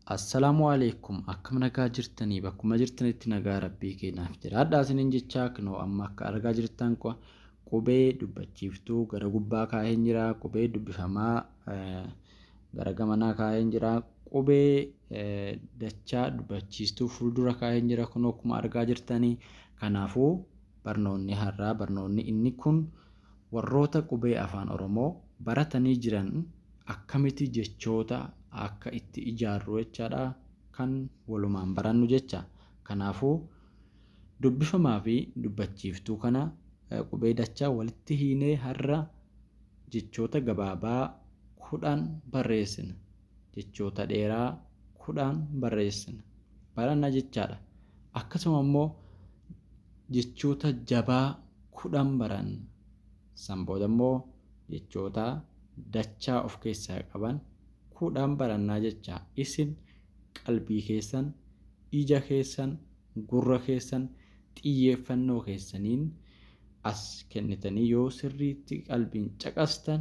Assalaamu Aleeykum akkam nagaa jirtanii bakkuma jirtanitti nagaa rabbii keenyaaf jiraadhaa isiniin jechaa kunoo amma akka argaa jirtan qubee dubbachiiftuu gara gubbaa kaa'een jira, qubee dubbifamaa gara gamanaa kaa'een jira, qubee dachaa dubbachiistuu fuuldura kaa'een jira kunoo akkuma argaa jirtanii. Kanaafuu barnoonni har'aa barnoonni inni kun warroota qubee afaan Oromoo baratanii jiran akkamitti jechoota akka itti ijaarru jechaadha kan walumaan barannu jecha. Kanaafuu dubbifamaa fi dubbachiiftuu kana qubee dachaa walitti hiinee har'a jechoota gabaabaa 10 barreessina. Jechoota dheeraa 10 barreessina. Baranna jechaadha. Akkasuma immoo jechoota jabaa 10 baranna. San booda immoo jechoota dachaa of keessaa qaban 10 barannaa jecha. Isin qalbii keessan, ija keessan, gurra keessan, xiyyeeffannoo keessaniin as kennitanii yoo sirriitti qalbiin caqastan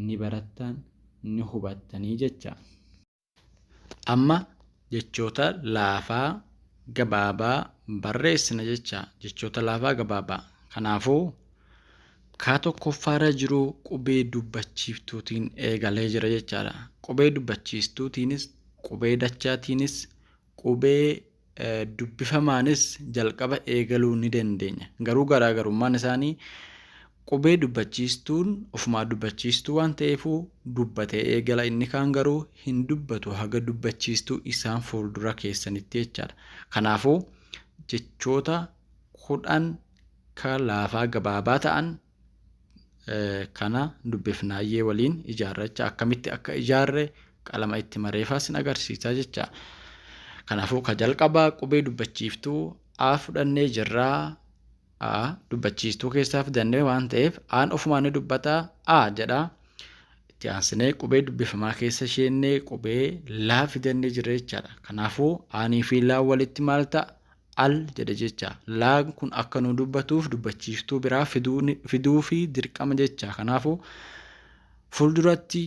ni barattan, ni hubattanii jecha. Amma jechoota laafaa gabaabaa barreessina jecha. Jechoota laafaa gabaabaa. Kanaafuu kaa tokkoffaarra jiru qubee dubbachiiftuutiin eegalee jira jechaadha. Qubee dubbachiistuutiinis, qubee dachaatiinis, qubee dubbifamaanis jalqaba eegaluu ni dandeenya. Garuu garaagarummaan isaanii qubee dubbachiistuun ofumaa dubbachiistuu waan ta'eefuu dubbatee eegala, inni kaan garuu hin dubbatu haga dubbachiistuu isaan fuuldura keessanitti jechaadha. Kanaafuu jechoota 10 ka laafaa gabaabaa ta'an kana dubbifnaayyee waliin ijaarracha akkamitti akka ijaarre qalama itti mareefaa sin agarsiisaa jecha. Kanaafuu ka jalqabaa qubee dubbachiiftuu A fudhannee jirraa. A dubbachiistuu keessaa fidannee waan ta'eef A'n ofumaan ni dubbata A jedha. Itti aansinee qubee dubbifamaa keessa isheennee qubee laa fidannee jirra jechaadha. Kanaafuu A'nii fi Laan walitti maal ta'a? Al jedhe jecha. Laan kun akka nu dubbatuuf dubbachiiftuu biraa fiduu fi dirqama jecha. Kanaafuu fuulduratti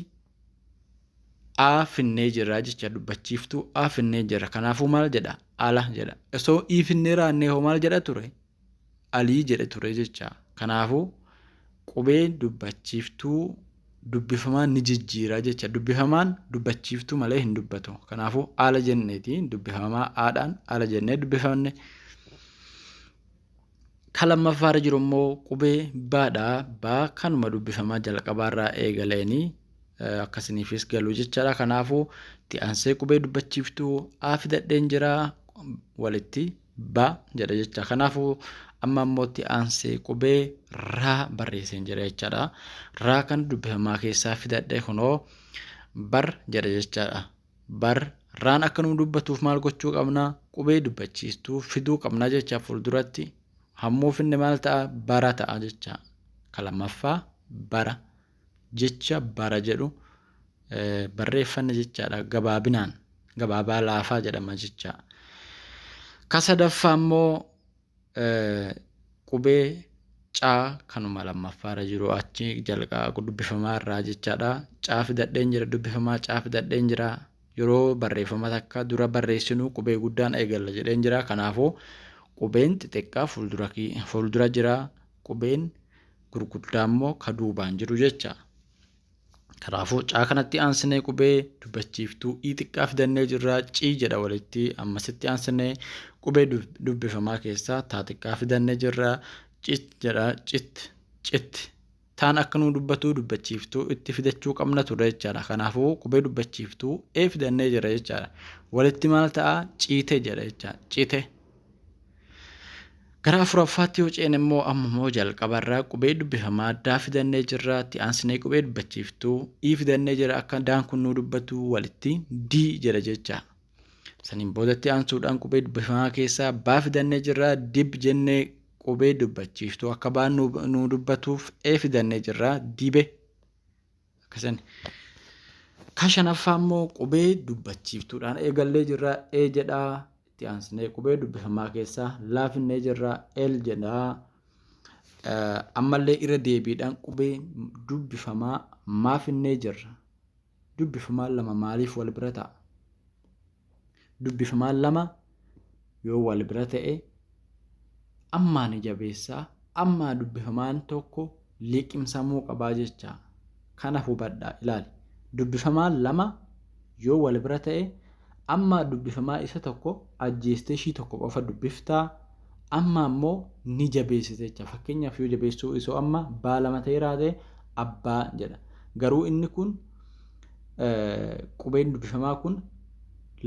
A finnee jirra jecha, dubbachiiftuu A finnee jirra. Kanaafuu maal jedha? Ala jedha. Osoo I finnee raannee hoo maal jedha ture? Alii jedhe ture jecha. Kanaafuu qubeen dubbachiiftuu dubbifamaan ni jijjiira jecha. Dubbifamaan dubbachiiftuu malee hin dubbatu. Kanaafuu ala jenneeti dubbifamaa aadhaan ala jennee dubbifanne. Ka lammaffaarra jiru immoo qubee baadha. Baa kanuma dubbifamaa jalqabaarraa eegaleenii akkasiniifis galu jechaadha. Kanaafuu itti aansee qubee dubbachiiftuu A fidadheen jira walitti ba jedha jecha. Kanaafuu amma immoo itti aansee qubee raa barreesseen jira jechaadha. Raa kan dubbifamaa keessaa fidadhe kunoo bar jedha jechaadha. Bar raan akka nu dubbatuuf maal gochuu qabna? Qubee dubbachiistuu fiduu qabna jecha fuulduratti. Hammuu finne maal ta'a? Bara ta'a jecha. Ka lammaffaa bara. Jecha bara jedhu barreeffanne jechaadha. Gabaabinaan gabaabaa laafaa jedhama jecha. Ka sadaffaa immoo qubee caa kanuma lammaffaarra jiru achi jalqaba dubbifamaa irraa jechaadha. Caa fidadheen jira, dubbifamaa caa fidadheen jira. Yeroo barreeffama takka dura barreessinu qubee guddaan eegalla jedheen jira. Kanaafuu qubeen xixiqqaa fuuldura jira. Qubeen gurguddaa immoo ka duubaan jiru jecha. Kanaafuu caa kanatti aansinee qubee dubbachiiftuu i xiqqaa fidannee jirra. C jedha walitti. Ammasitti aansinee qubee dubbifamaa keessaa taa xiqqaa fidannee jirra. Cit jedha, cit, cit. Taan akka nuu dubbatu dubbachiiftuu itti fidachuu qabna ture jechaadha. Kanaafuu qubee dubbachiiftuu e fidannee jirra jechaadha. Walitti maal ta'a? Ciite jedha jechaadha. Cite. Gara afuraffaatti yoo ceene immoo amma immoo jalqabarraa qubee dubbifamaa daa fidannee jirra. Itti aansinee qubee dubbachiiftuu ii fidannee jira. Akka daan kun nuu dubbatu walitti D jedha jecha. Saniin boodatti aansuudhaan qubee dubbifamaa keessaa baa fidannee jirra. Dib jennee qubee dubbachiiftuu akka baan nuu dubbatuuf e fidannee jirra. Dibe. Akkasani. Ka shanaffaa immoo qubee dubbachiiftuudhaan eegallee jirra. E jedha. Itti aansinee qubee dubbifamaa keessaa laa finnee jirra. L jedha. Ammallee irra deebiidhaan qubee dubbifamaa maa finnee jirra. Dubbifamaan lama maaliif wal bira ta'a? Dubbifamaan lama yoo wal bira ta'e ammaa ni jabeessaa, ammaa dubbifamaan tokko liqimsamuu qabaa jecha. Kana hubadhaa ilaali. Dubbifamaan lama yoo wal bira ta'e ammaa dubbifamaa isa tokko ajjeestee ishii tokko qofa dubbiftaa, amma ammoo ni jabeessite jecha. Fakkeenyaaf yoo jabeessuu isoo amma baa lama ta'ee raate abbaa jedha. Garuu inni kun qubeen dubbifamaa kun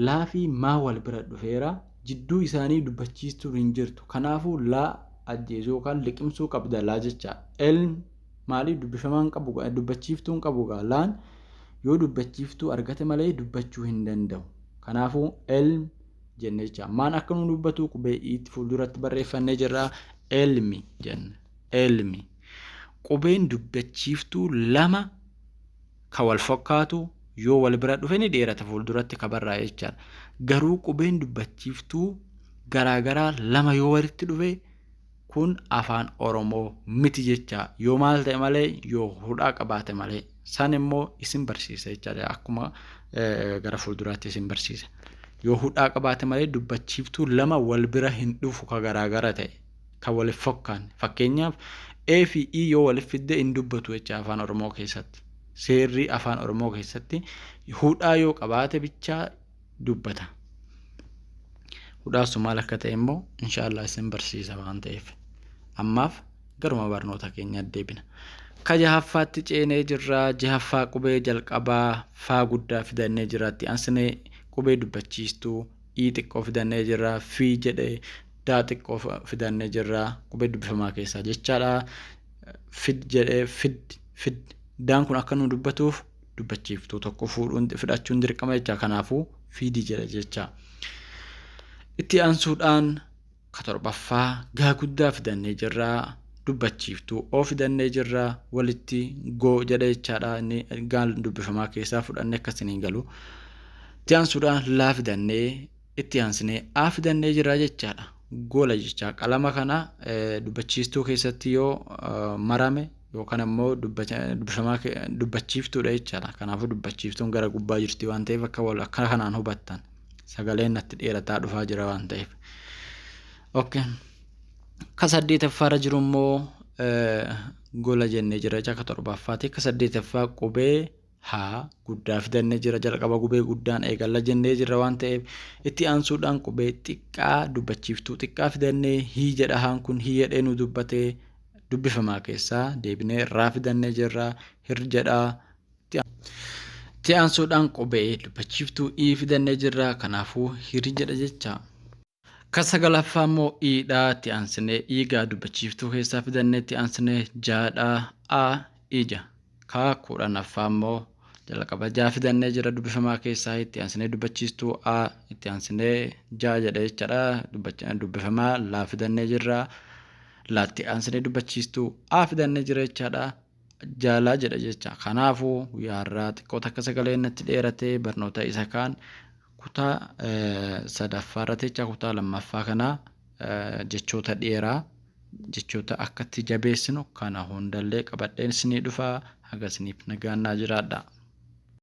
laa fi maa wal bira dhufeera. Jidduu isaanii dubbachiistuun hin jirtu. Kanaafuu laa ajjeesuu yookaan liqimsuu qabda laa jecha. Elm maaliif dubbifamaan qabu dubbachiiftuun qabu gaa laan yoo dubbachiiftuu argate malee dubbachuu hin danda'u. Kanaafuu elm jenne jecha. Maan akka nu dubbatu qubee iitti fuulduratti barreeffannee jirra. Elmi jenna. Elmi. Qubeen dubbachiiftuu lama ka wal fakkaatu yoo wal bira dhufe ni dheerata fuulduratti ka barraa'e jechaadha. Garuu qubeen dubbachiiftuu garaagaraa lama yoo walitti dhufe kun afaan Oromoo miti jecha. Yoo maal ta'e malee, yoo hudhaa qabaate malee. San immoo isin barsiisa jechaadha. Akkuma gara fuulduraatti isin barsiisa. Yoo hudhaa qabaate malee dubbachiiftuu lama wal bira hin dhufu ka garaagara ta'e. Ka wal hin fakkaanne. Fakkeenyaaf A fi E yoo walitti fidde hin dubbatu jecha afaan Oromoo keessatti. Seerri afaan Oromoo keessatti hudhaa yoo qabaate bichaa dubbata. Hudhaa sun maal akka ta'e immoo inshaallah isin barsiisa waan ta'eef. Ammaaf garuma barnoota keenya deebina. Ka jahaffaatti ceenee jirra. Jahaffaa qubee jalqabaa faa guddaa fidannee jirra. Itti aansinee qubee dubbachiistuu i xiqqoo fidannee jirra. Fi jedhee daa xiqqoo fidannee jirra. Qubee dubbifamaa keessaa jechaadha. Fid jedhee fid fid daan kun akka nu dubbatuuf dubbachiiftuu tokko fuudhuun fidhachuun dirqama jecha. Kanaafuu fiidi jedha jecha. Itti aansuudhaan ka torbaffaa gaa guddaa fidannee jirra. Dubbachiiftuu oo fidannee jirra. Walitti goo jedha jechaadha. Inni gaan dubbifamaa keessaa fudhannee akkasiniin galu. Itti aansuudhaan laa fidannee itti aansinee a fidannee jirra jechaadha. Gola jecha qalama kana dubbachiistuu keessatti yoo marame yookaan ammoo dubbifamaa dubbachiiftuudha jechaadha. Kanaafuu dubbachiiftuun gara gubbaa jirti waan ta'eef akka wal akka kanaan hubattan. Sagaleen natti dheerataa dhufaa jira waan ta'eef. Okay. Ka saddeetaffaarra jiru immoo gola jennee jira jecha ka torbaffaati. Ka saddeetaffaa qubee haa guddaa fidannee jira. Jalqaba qubee guddaan eegalla jennee jirra waan ta'eef itti aansuudhaan qubee xiqqaa dubbachiiftuu xiqqaa fidannee hii jedha haan kun hii jedhee nu dubbatee dubbifamaa keessaa deebinee raa fidannee jirra hir jedha. Itti aansuudhaan qubee dubbachiiftuu ii fidannee jirra. Kanaafuu hiri jedha jecha. Ka sagalaffaa immoo iidha. Itti aansinee iigaa dubbachiiftuu keessaa fidannee itti aansinee jaadha. A ija. Ka kudhanaffaa immoo jalqaba jaa fidannee jira dubbifamaa keessaa itti aansinee dubbachiistuu a itti aansinee jaa jedha jechaadha. Dubbifamaa laa fidannee jirra. Laatti aansinee dubbachiistuu a fidannee jira jechaadha. Jaalaa jedha jecha. Kanaafuu guyyaa har'aa xiqqoo takka sagaleen natti dheerate barnoota isa kaan kutaa sadaffaa irratti jecha kutaa lammaffaa kana jechoota dheeraa jechoota akkatti jabeessinu kana hundallee qabadheen isinii dhufa. Haga isiniif nagaan naa jiraadha.